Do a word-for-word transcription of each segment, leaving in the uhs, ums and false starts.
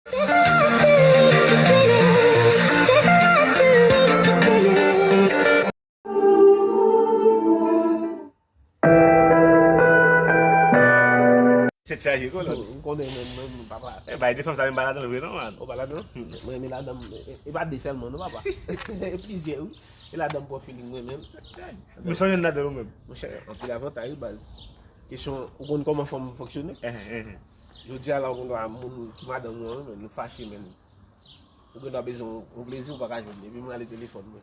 Tèt chaje, kolòn. Ou konnen menm, menm, papa. E bay de fanm sa menm pa ladan l vre non, man. Ou pa ladan? Mwen renmen ladan m, e, e pa de sèlman non, papa. E plizyè, wi. E ladan m pran feeling mwen menm. Nou sonje n ladan nou menm. Monchè, anpil avantaj, wi, baz. Kesyon, ou konn kòman fanm fonksyone? Jodi a la, ou konn wè moun ki madanm ou an, men nou fache, men ou gen dwa bezwen yon plezi, ou pa ka jwenn li. Epi mwen ale telefòn mwen.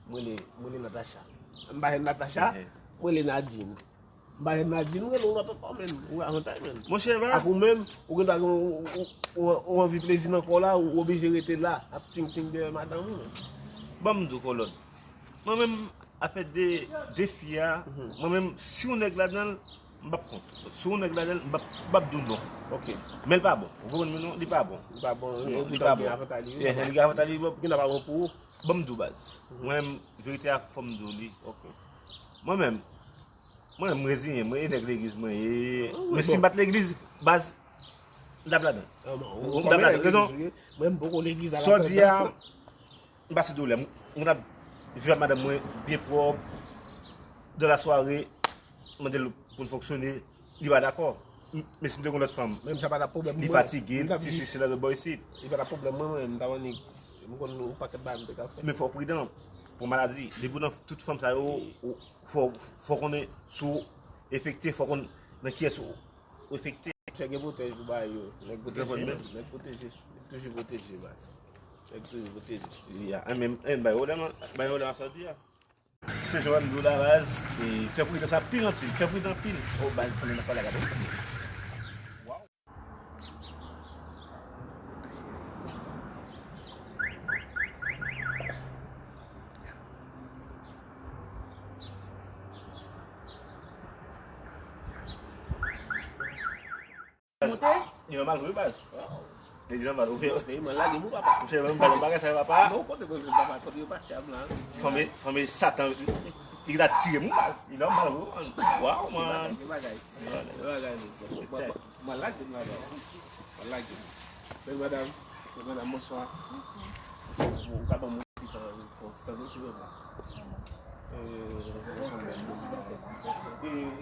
Mwen rele, mwen rele Natacha. M pa jwenn Natacha, mwen rele Nadine. M pa jwenn Nadine, ou rele yon lòt ankò, men ou avantaj, men. Monchè, baz. Ak ou menm, ou gen dwa gen yon, yon, yon, yon anvi plezi nan kò w la, ou oblije rete la, ap ting ting dèyè madanm ou, men. Ban m di w, kolòn. Mwen menm, afè de, de fi a, mwen menm, si yon nèg ladan l, m p ap kont. Si yon nèg ladan l, m p ap, m p ap di w non. Ok. Men l pa bon. Ou konprann mwen non? Li pa bon. Li pa bon, li pa bon. Li gen avantaj li, li gen avantaj li, men li pa bon pou ou. Ban m di w, baz. Mwen menm, verite a, fò m di w li. Ok. Mwen menm, mwen menm, m reziyen, mwen e nèg legliz mwen ye. Men si m pa t legliz, baz, m t ap ladan. M t ap ladan. Rezon, mwen m poko legliz a la. Sa w di a, m pase doulè. M, m t ap viv ak madanm mwen byen pwòp. Dans la soirée, mande l pou n fonksyone, li pa dakò. M, men si m te gen lòt fanm, menm sa pa t ap pwoblèm mwen. Li fatige, si, si, si, nan lòt bò isit. Li pa t ap pwoblèm mwen, mwen, m t ap annik, m konn yon pakèt bagay m te ka fè. Men fò w pridan pou maladi. Depi w nan tout fanm sa yo, ou, fò, fò w konnen si w enfekte, fò w konn nan kiyès ou enfekte. Chak gen pwotèj pou bagay yo. Nèg pwoteje, nèg pwoteje. Nèg toujou pwoteje, baz. Nèg toujou pwoteje. Ya, men, men, bay pwoblèm, bay pwoblèm a sa w di a. Se jan m di w la, baz, e fè pridans anpil, anpil, fè pridan anpil. O, baz, pandan n ap pale ak Adam. Waw. Monte? Li nòmal vre, baz. Li nòmal vre. Peyi mwen lage m wi, papa. Monchè, mwen pa nan bagay sa yo, papa. Non, kote mwen vin, papa, kote yo pase a m la. Fanm, fanm satan, li ta tire m wi, baz. Li nòmal vre, man. Waw, man. Gen bagay, gen bagay. Gen bagay, non. Mwen lage m la, baz. Mwen lage m. Bèl madanm, bèl madanm, bonswa. Ou ka ban m yon ti tan, yon ti tan, yon ti tan. E,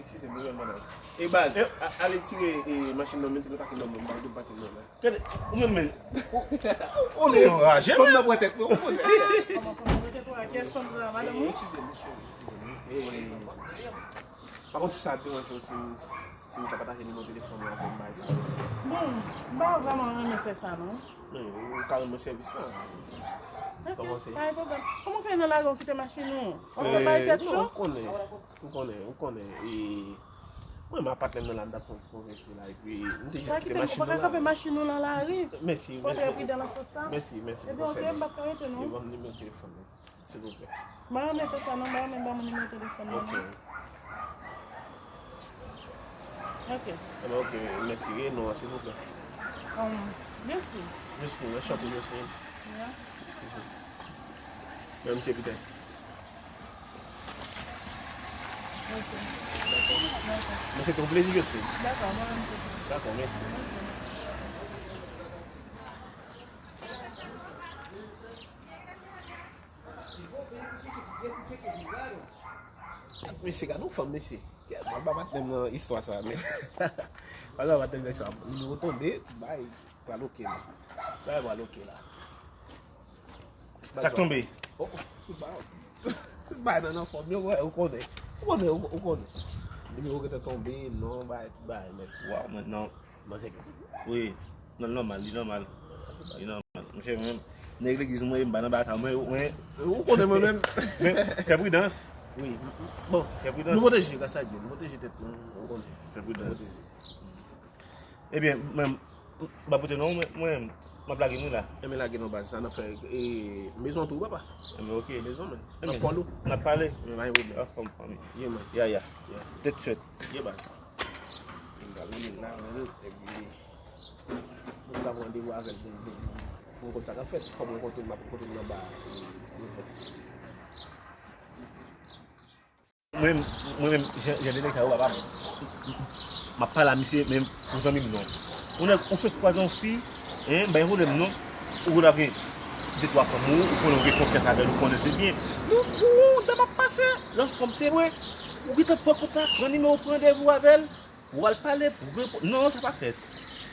eskize m, madanm. E baz, ale tire, e, machin nan, mete nan pakin nan, mwen, m pa vle pakin nan la. Gade, ou menm, men, ou, ou, ou, ou, ou, fanm nan pran tèt mwen, ou konnen. Kòman fanm nan pran tèt ou a? Kiyès fanm sa, madanm ou? Eskize m, eskize m. E, pa kont si sa deranje w, si m, si m ka pataje nimewo telefòn mwen avè w, m bay sa. Bon, m pa vrèman renmen fè sa, non. Men, ou ka rann mwen sèvis la. Ok, pa gen pwoblèm. Kòman w fè nan lari, w kite machin ou? W ap fè bay tèt cho? Non, ou konnen, ou konnen, ou konnen. E, mwen, m ak patnè m nan la, m t ap konvèse la, epi m te jis kite machin nan la. Ou pa ka kanpe machin ou nan lari. Mèsi, mèsi. Fò w trè pridan nan sans sa. Mèsi, mèsi pou konsèy la. Ebyen, ok, m p ap ka rete, non. E ban m nimewo telefòn mwen. Silvouplè. M pa renmen fè sa non, m pa renmen ban moun nimewo telefòn mwen non. Ok. Ok. Ebyen, ok, mèsi. E non an, silvouplè. Um, Jocelyne. Jocelyne, anchante, Jocelyne. Ya. Mhm. Mwen, se Peter. Ok. Dakò. Mwen, se te yon plezi, Jocelyne. Dakò, mwen menm tou. Dakò, mèsi. Ok. Mesye, gade yon fanm, mesye. Mwen pa patnè m nan istwa sa, men. Mwen pa patnè m nan istwa. Nimewo tonbe, bay, pral oke la. Bay, pral oke la. Sa k tonbe? Oh, oh, tout bay, tout bay nan, nan fòm yo, ou konnen. Ou konnen, ou, ou konnen. Nimewo gentan tonbe, non, bay, tout bay, men. Waw, men non. Mwen se ke. Wi, non, nòmal, li nòmal. Li nòmal. Monchè, mwen menm, nèg legliz mwen, m pa nan bagay sa, mwen, mwen. Ou konnen mwen menm. Men, fè pridans. Wi. Bon, fè pridans. Nou pwoteje, gras a Dye, nou pwoteje tèt nou, ou konnen. Fè pridans. Nou pwoteje. Ebyen, mwen, m pa pote non, mwen, mwen, m ap lage nou la. Ebyen, lage nou baz, sa n ap fè, e, bezwen tou, papa. Ebyen, ok. Bezwen, men. Ebyen, n ap pale. N ap pale. Ebyen, pa gen pwoblèm. Anfòm, fanmi. Yeah, man. Ya, ya. Yeah. Tèt chèt. Yeah, baz. Mwen pral rele l la, mwen, epi mwen pral pran randevou avè l pou, pou, pou mwen konn sa k ap fèt. Fò mwen kontre l, m ap kontre l anba, e, nou fè. Mwen, mwen menm, jan, jan de nèg sa yo, papa, m ap pale a misye, men pou zanmi m non. Yon nèg, ou fèk kwaze yon fi, Hein, bay pwoblèm non. Ou konn ap gen de twa fanm ou, ou konnen ou gen konfyans avè l, ou konnen se byen. Ou, ou, ou, dam ap pase, l anfòm se vre. Ou gentan pran kontak, pran nimewo, pran randevou avè l. Ou al pale, pou gen, non, sa pa fèt.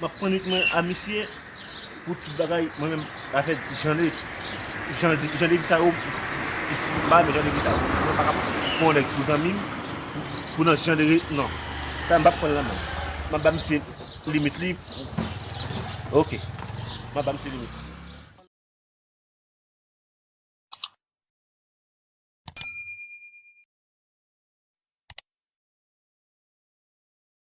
M ap pran nwit mwen a misye pou tout bagay, mwen menm, afè jan de, jan de, jan de vi sa yo, m pa renmen jan de vi sa yo. Mwen pa ka pran yon nèg pou zanmi m, pou, pou nan jan de, non. Sa m p ap pran l nan men l. M ap ba misye limit li. Ok. M ap ba misye limit.